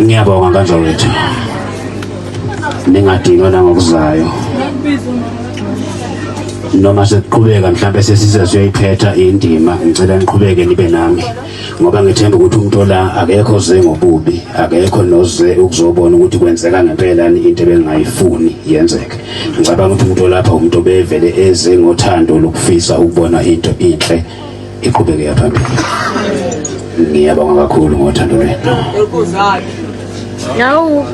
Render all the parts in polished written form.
Ngiyabonga kanzawethu. Ningadinwa nangokuzayo. Noma sekuqhubeka mhlawumbe sesize siyoyiphetha indima, ngicela niqhubeke nibe nami ngoba ngithemba ukuthi umuntu la akekho oze ngobubi, akekho noze ukuzobona ukuthi kwenzeka ngempela into ebengayifuni yenzeke. Ngicabanga ukuthi umuntu olapha umuntu obevele eze ngothando lokufisa ukubona into inhle iqhubeke yaphambili. Ngiyabonga kakhulu ngothando lwenu. Yawu.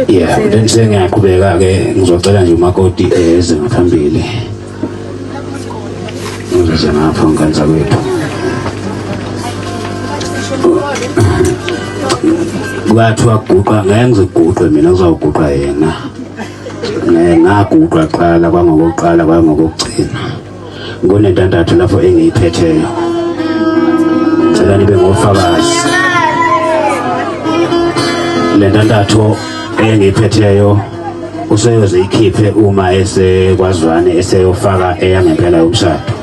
Yeah, then sengiyaqhubeka ke ngizocela nje umakoti eze ngaphambili. Ngizoze ngapha nganza kwethu. Kwathiwa guqa ngeke ngiziguqe mina ngizawuguqa yena. Ngeke ngaguqa qala kwangokuqala kwangokugcina. Kunentandatho lapho engiyiphetheyo. Ngicela nibe ngofakazi. Le ntandatho engiyiphetheyo useyoze ikhiphe uma esekwazwane eseyofaka eyangempela yomshado.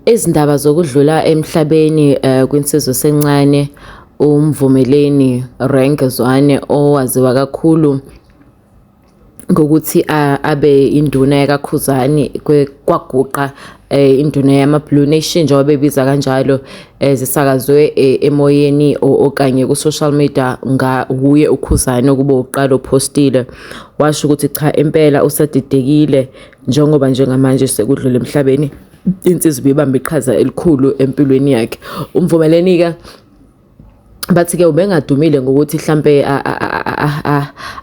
Izindaba zokudlula emhlabeni kwinsizwa esencane uMvumeleni Rank Zwane owaziwa kakhulu ngokuthi abe induna yakaKhuzani kwaGuqa induna yama-Blue Nation njengoba bebiza kanjalo zisakazwe emoyeni okanye ku-social media wuye uKhuzani ukuba uqala uphostile washo ukuthi cha impela usadidekile njengoba njengamanje sekudlule emhlabeni insizwa ibibamba iqhaza elikhulu empilweni yakhe. Umvumeleni-ke bathi-ke ubengadumile ngokuthi hlampe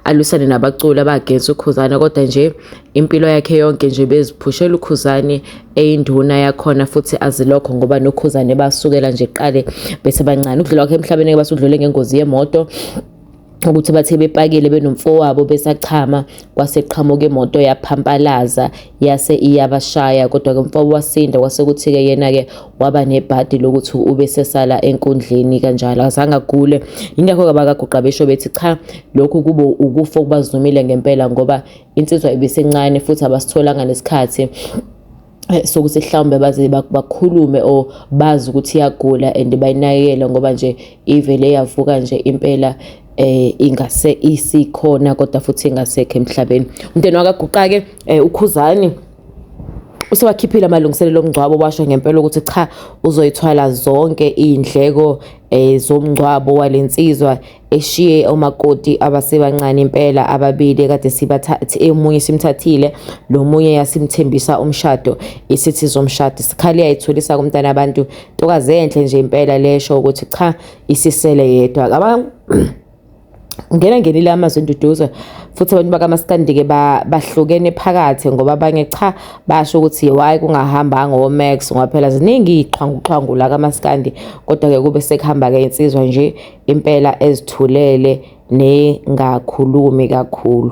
alwisane nabaculi abagensa uKhuzani kodwa nje impilo yakhe yonke nje beziphushela uKhuzani eyinduna yakhona futhi azilokho ngoba noKhuzani basukela nje kuqale besebancane. Ukudlula kwakhe emhlabeni-ke basudlule ngengozi yemoto ukuthi bathe bepakile benomfowabo besachama kwase qhamuka imoto yaphampalaza yase iyabashaya kodwa-ke umfowabo wasinda kwase kuthi-ke yena-ke waba nebhadi lokuthi ube sesala enkundleni kanjalo azange agule. Yingakho-ke abakaGuqa besho bethi cha lokhu kube ukufa okubazumile ngempela ngoba insizwa ibisencane futhi abasitholanga nesikhathi sokuthi mhlawumbe baze bakhulume or bazi ukuthi iyagula and bayinakekele ngoba nje ivele yavuka nje impela ingase isikhona kodwa futhi ingasekho emhlabeni. Umndeni wakaGuqa ke uKhuzani usewakhiphile amalungiselelo omngcwabo washo ngempela ukuthi cha uzoyithwala zonke iy'ndleko zomngcwabo wale nsizwa eshiye omakoti abasebancane impela ababili kade sibathathe omunye simthathile lo munye yasimthembisa umshado isithi zomshado isikhali yayithulisa kumntana abantu ntokazi enhle nje impela lesho ukuthi cha isisele yedwa aba ngena ngenile amazwi enduduzo futhi abantu bakamaskandi-ke bahlukene phakathi ngoba abanye cha basho ukuthi why kungahambanga oMax ngoba phela ziningi iy'xhwanguxhwangu la kamaskandi kodwa-ke kube sekuhamba-ke insizwa nje impela ezithulele nengakhulumi kakhulu.